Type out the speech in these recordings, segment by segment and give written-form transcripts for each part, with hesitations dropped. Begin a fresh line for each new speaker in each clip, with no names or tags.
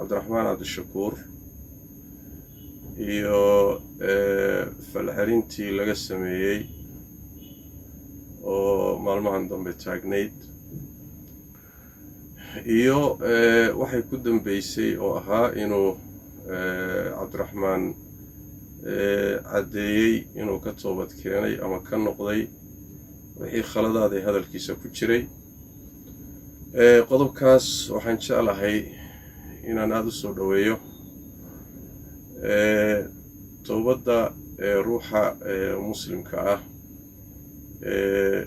Cabdiraxmaan Cabdishakuur iyo falcelintii laga sameeyey oo maalmahan dambe taagnayd, iyo waxay ku dambeysay oo ahaa inuu Cabdiraxmaan caddeeyey inuu ka toobad keenay ama ka noqday wixii khaladaaday hadalkiisa ku jiray. Qodobkaas waxaan jeclahay inaan aada u soo dhoweeyo. Towbadda ruuxa muslimka ah,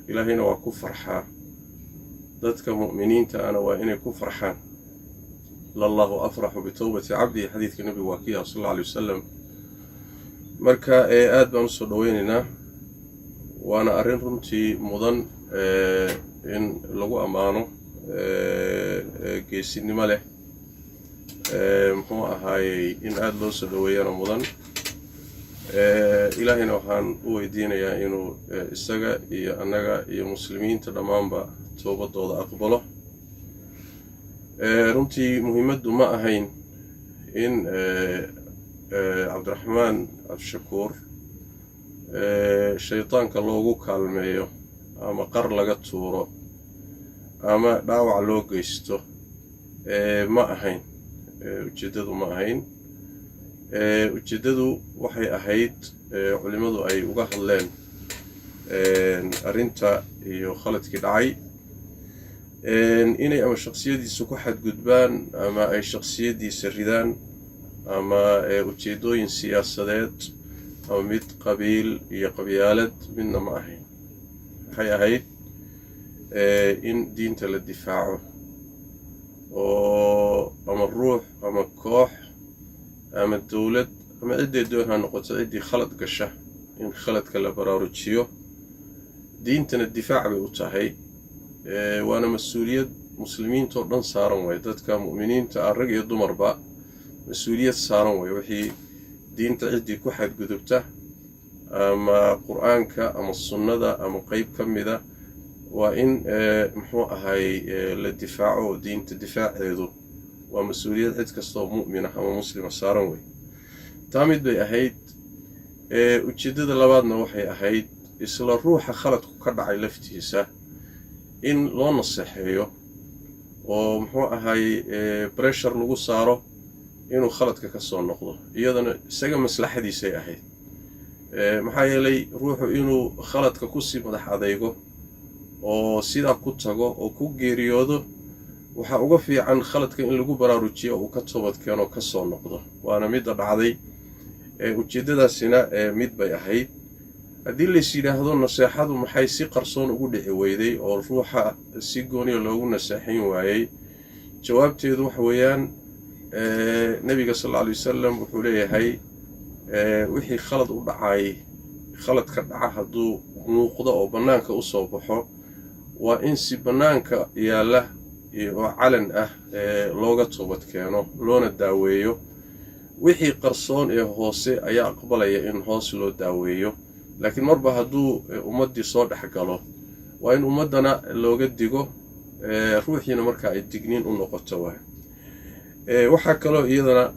Ilaahayna waa ku farxaa, dadka mu'miniinta ana waa inay ku farxaan. "Lallahu afraxu bitowbati cabdihi", xadiidka Nebigu waa kiya, sal alla alay wasalam. Marka aad baan usoo dhoweynaynaa, waana arrin runtii mudan in lagu ammaano, geesinimo leh, muxuu ahaayey, in aada loo soo dhoweeyana mudan. Ilaahayna waxaan u weydiinayaa inuu isaga iyo annaga iyo muslimiinta dhammaanba toobadooda aqbalo. Runtii muhiimaddu ma ahayn in Cabdiraxmaan Cabdishakuur shaydaanka loogu kaalmeeyo ama qar laga tuuro ama dhaawac loo geysto. Ma ahayn ujeeddadu, ma ahayn ujeeddadu. Waxay ahayd, culimmadu ay uga hadleen arrinta iyo khaladkii dhacay, inay ama shaksiyadiisa ku xadgudbaan ama ay shaksiyadiisa ridaan ama ujeeddooyin siyaasadeed ama mid qabiil iyo qabyaalad midna ma ahayn. Waxay ahayd in diinta la difaaco, oo ama ruux ama koox ama dowlad ama ciddee doon ha noqoto, ciddii khalad gasha in khaladka la baraarujiyo. Diintana difaac bay u tahay, waana mas-uuliyad muslimiintoo dhan saaran way. Dadka mu'miniinta ah, rag iyo dumarba, mas-uuliyad saaran way. Wixii diinta ciddii ku xadgudubta ama Qur-aanka ama sunnada ama qeyb ka mida, waa in, muxuu ahay, la difaaco, oo diinta difaaceedu waa mas-uuliyad cid kastaoo mu'min ah ama muslima saaran wey. Taa mid bay ahayd. Ujeeddada labaadna waxay ahayd isla ruuxa khaladku ka dhacay laftiisa in loo naseexeeyo oo, muxuu ahay, pressure lagu saaro inuu khaladka ka soo noqdo. Iyadana isaga maslaxadiisay ahayd, maxaa yeelay ruuxu inuu khaladka kusii madax adeygo oo sidaa ku tago oo ku geeriyoodo waxaa uga fiican khaladka in lagu baraarujiyo oo uu ka toobad keeno, ka soo noqdo. Waana midda dhacday. Ujeeddadaasina mid bay ahayd. Haddii lays yidhaahdo naseexadu maxay si qarsoon ugu dhici weyday oo ruuxa si gooniya loogu naseexayn waayey, jawaabteedu waxa weeyaan, Nebiga sal alla alay wasalam wuxuu leeyahay: wixii khalad u dhacay, khaladka dhaca hadduu muuqdo oo bannaanka usoo baxo, waa in si bannaanka yaalla oo calan ah looga toobad keeno loona daaweeyo. Wixii qarsoon ee hoose ayaa aqbalaya in hoos loo daaweeyo, laakiin marba hadduu ummaddii soo dhex galo, waa in ummaddana looga digo, ruuxiina marka ay digniin u noqoto waay. Waxaa kaloo iyadana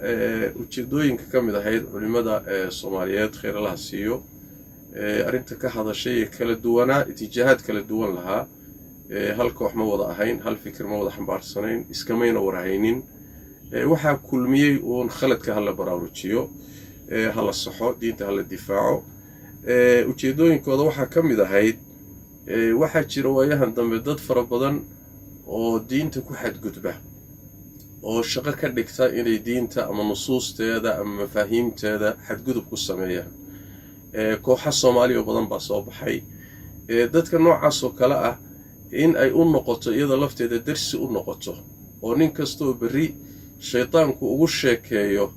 ujeedooyinka ka mid ahayd, culimmada Soomaaliyeed kheyralaha siiyo, arrinta ka hadashay ee kala duwanaa, itijaahaad kala duwan lahaa, hal koox ma wada ahayn, hal fikir ma wada xambaarsanayn, iskamayna warhaynin. Waxaa kulmiyey uun khaladka hala baraarujiyo, hala saxo, diinta hala difaaco. Ujeedooyinkooda waxaa ka mid ahayd, waxaa jira waayahan dambe dad fara badan oo diinta ku xadgudba oo shaqo ka dhigta inay diinta ama nusuusteeda ama mafaahiimteeda xadgudub ku sameeyaan. Kooxa Soomaaliya oo badan baa soo baxay. Dadka noocaas oo kale ah in ay u noqoto iyada lafteeda darsi u noqoto, oo nin kastaoo berri shaydaanku ugu sheekeeyo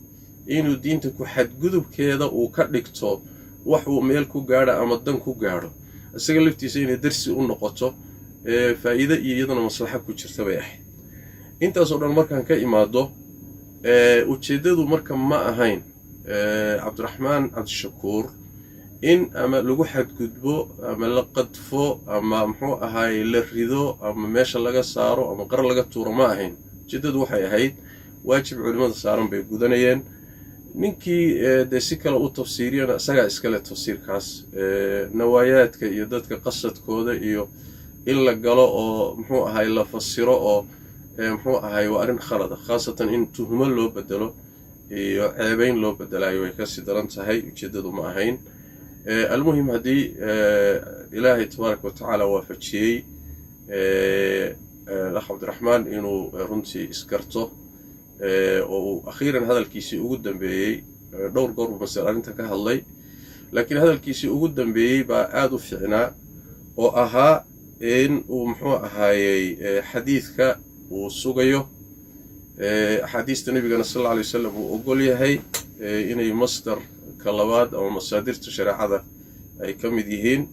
inuu diinta ku xadgudubkeeda uu ka dhigto wax uu meel ku gaadho ama dan ku gaadho, isaga laftiisa inay darsi u noqoto, faa'iide iyo iyadana maslaxa ku jirta bay ahayd. Intaasoo dhan markaan ka imaado, ujeeddadu marka ma ahayn Cabdiraxmaan Cabdishakuur in ama lagu xadgudbo ama la qadfo ama, muxuu ahaay, la rido ama meesha laga saaro ama qar laga tuuro. Ma ahayn ujeeddadu. Waxay ahayd Waajib culimmada saaran bay gudanayeen. Ninkii dee si kale u tafsiiriyana isagaa iskale tafsiirkaas. Nawaayaadka iyo dadka qasadkooda iyo in la galo oo, muxuu ahay, la fasiro oo, muxuu ahay, waa arrin khalada, khaasatan in tuhmo loo bedelo iyo ceebeyn loo bedelaayo way kasii daran tahay. Ujeeddadu ma ahayn. Almuhim, haddii Ilaahay tabaaraka wa tacaala waafajiyey akh Cabdiraxmaan inuu runtii isgarto oo uu akhiiran hadalkiisii ugu dambeeyey, dhowr goor buu masal arrinta ka hadlay, laakiin hadalkiisii ugu dambeeyey baa aada u fiicnaa oo ahaa in uu, muxuu ahaayey, xadiidka uu sugayo, axaadiista Nebigana sal alla alay wasalam uu ogol yahay inay masdarka labaad ama masaadirta shareecada ay ka mid yihiin,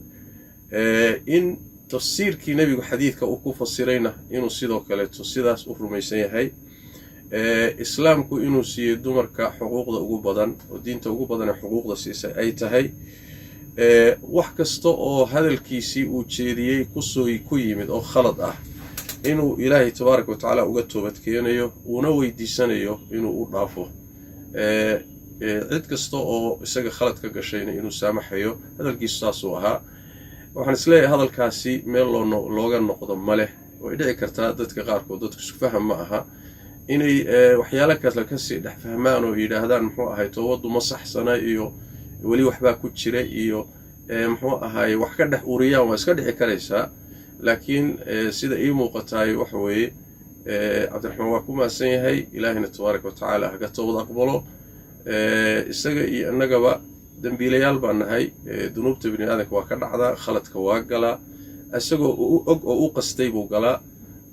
in tafsiirkii Nebigu xadiidka uu ku fasirayna inuu sidoo kaleeto sidaas u rumaysan yahay, Islaamku inuu siiyey dumarka xuquuqda ugu badan oo diinta ugu badan ee xuquuqda siisay ay tahay. Wax kasta oo hadalkiisii uu jeediyey kusoo ku yimid oo khalad ah inuu Ilaahay tabaaraka wa tacaala uga toobad keenayo, uuna weydiisanayo inuu u dhaafo, cid kasta oo isaga khalad ka gashayna inuu saamaxayo. Hadalkiisu saasuu ahaa. Waxaan isleeyahay hadalkaasi meel looga noqdo ma leh. Way dhici kartaa dadka qaarkood, dadku isku faham ma aha, inay waxyaalo kale kasii dhex fahmaan oo yidhaahdaan, muxuu ahay, toobaddu ma saxsana iyo weli waxbaa ku jira iyo, muxuu ahaay, wax ka dhex uriyaan. Waa iska dhici karaysaa, laakiin sida ii muuqataay waxa weeye Cabdiraxmaan waa ku mahadsan yahay. Ilaahayna tabaaraka wa tacaala haka toobad aqbalo isaga iyo innagaba. Dembiilayaal baan nahay, dunuubta bini aadamka waa ka dhacdaa, khaladka waa galaa. Isagoo u og oo u qastay buu galaa,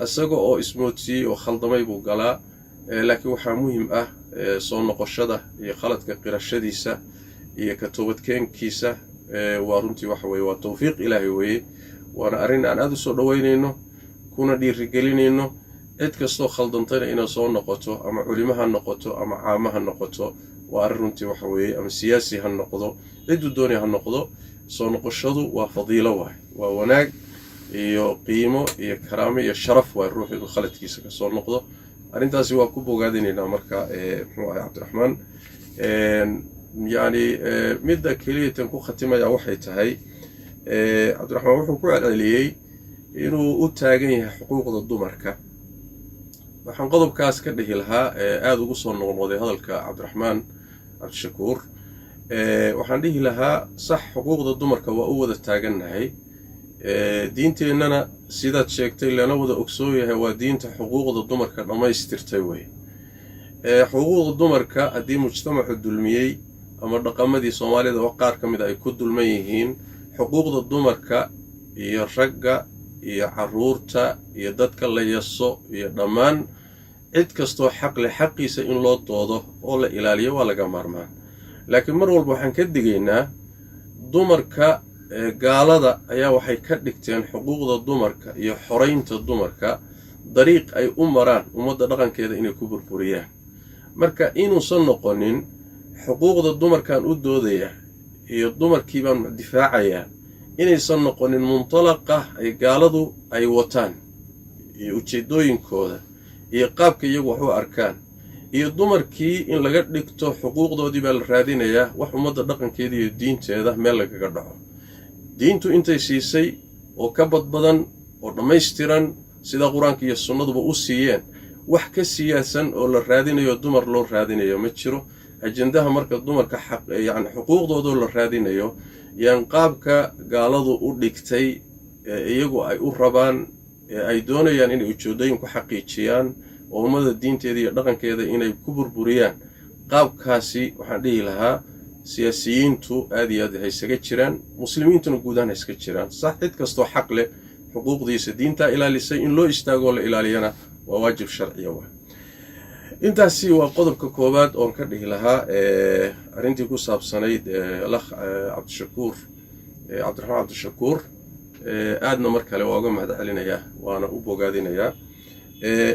isaga oo ismoodsiiyey oo khaldamay buu galaa, laakiin waxaa muhim ah soo noqoshada iyo khaladka qirashadiisa iyo ka toobadkeenkiisa. Waa runtii waxa weye waa tawfiiq Ilaahay weeye, waana arrin aan aada u soo dhoweynayno kuna dhiirigelinayno. Cid kastoo khaldantayna inay soo noqoto, ama culimo ha noqoto ama caamo ha noqoto, waa arrin runtii waxa weeye, ama siyaasi ha noqdo, cidduu doonaya ha noqdo, soo noqoshadu waa fadiilo waay, waa wanaag iyo qiimo iyo karaamo iyo sharaf waay ruuxu inuu khaladkiisa kasoo noqdo. Arrintaasi waa ku bogaadinaynaa. Marka, muxuu ahay, Cabdiraxmaan, yacni midda keliyatan ku khatimaya waxay tahay, Cabdiraxmaan wuxuu ku celceliyey inuu u taagan yahay xuquuqda dumarka. Waxaan qodobkaas ka dhihi lahaa, aada ugu soo noqnoqday hadalka Cabdiraxmaan Cabdishakuur, waxaan dhihi lahaa sax, xuquuqda dumarka waa u wada taagannahay. Diinteennana sidaad sheegtay lana wada ogsoon yahay waa diinta xuquuqda dumarka dhammaystirtay wey. Xuquuqda dumarka haddii mujtamacu dulmiyey ama dhaqamadii Soomaalida wax qaar ka mida ay ku dulman yihiin, xuquuqda dumarka iyo ragga iyo caruurta iyo dadka la yaso iyo dhammaan cid kastoo xaq leh xaqiisa in loo doodo oo la ilaaliyo waa laga maarmaan. Laakiin mar walba waxaan ka digaynaa dumarka. Gaalada ayaa waxay ka dhigteen xuquuqda dumarka iyo xoraynta dumarka dariiq ay u maraan ummadda dhaqankeeda inay ku burburiyaan. Marka inuusan noqonin xuquuqda dumarkaan u doodaya iyo dumarkii baan difaacayaa, inaysan noqonin muntalaqa ay gaaladu ay wataan iyo ujeeddooyinkooda iyo qaabka iyagu wax u arkaan, iyo dumarkii in laga dhigto xuquuqdoodii baa la raadinayaa wax ummadda dhaqankeeda iyo diinteeda meel lagaga dhaco. Diintu intay siisay oo ka badbadan oo dhammaystiran, sida Qur-aanka iyo sunnaduba u siiyeen, wax ka siyaasan oo la raadinayo dumar loo raadinayo ma jiro. Ajendaha marka dumarka yacni xuquuqdoodoo la raadinayo yaan qaabka gaaladu u dhigtay ee iyagu ay u rabaan ee ay doonayaan inay ujeeddooyin ku xaqiijiyaan oo ummadda diinteeda iyo dhaqankeeda inay ku burburiyaan, qaabkaasi waxaan dhihi lahaa siyaasiyiintu aad iyo aad ha isaga jiraan, muslimiintuna guud ahaan ha iska jiraan. Sax, cid kastoo xaq leh xuquuqdiisa diintaa ilaalisay, in loo istaagoo la ilaaliyana waa waajib sharciya wa. Intaasi waa qodobka koowaad oon ka dhihi lahaa arrintii ku saabsanayd alakh Cabdishakuur, Cabdiraxmaan Cabdishakuur. Aadna mar kale waa uga mahad celinayaa waana u bogaadinayaa.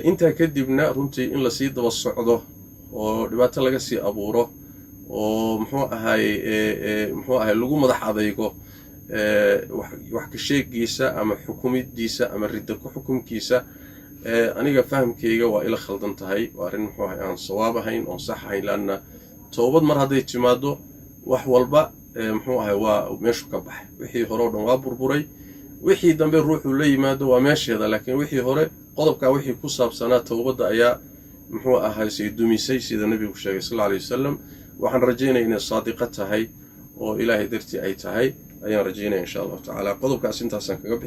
Intaa kadibna runtii in lasii daba socdo oo dhibaato laga sii abuuro oo, muxuu ahay, lagu madax adaygo wax ka sheegiisa ama xukumidiisa ama ridda ku xukumkiisa. Aniga fahamkayga waa ila khaldan tahay, waa arrin muxuu ahay aan sawaab ahayn oon sax ahayn, laanna towbad mar hadday timaado wax walba muxuu ahay waa meeshu ka baxay. Wixii hore o dhan waa burburay, wixii dambe ruuxuu la yimaado waa meesheeda, laakiin wixii hore qodobkaa wixii ku saabsanaa towbadda ayaa muxuu ahay say dumisay, sida nebigu sheegay sal alla alay wasalam. Waxaan rajaynaya inay saadiqo tahay oo Ilaahay dartii ay tahay ayaan rajaynaya, insha Allahu tacala. Qodobkaas intaasaan kaga bixi.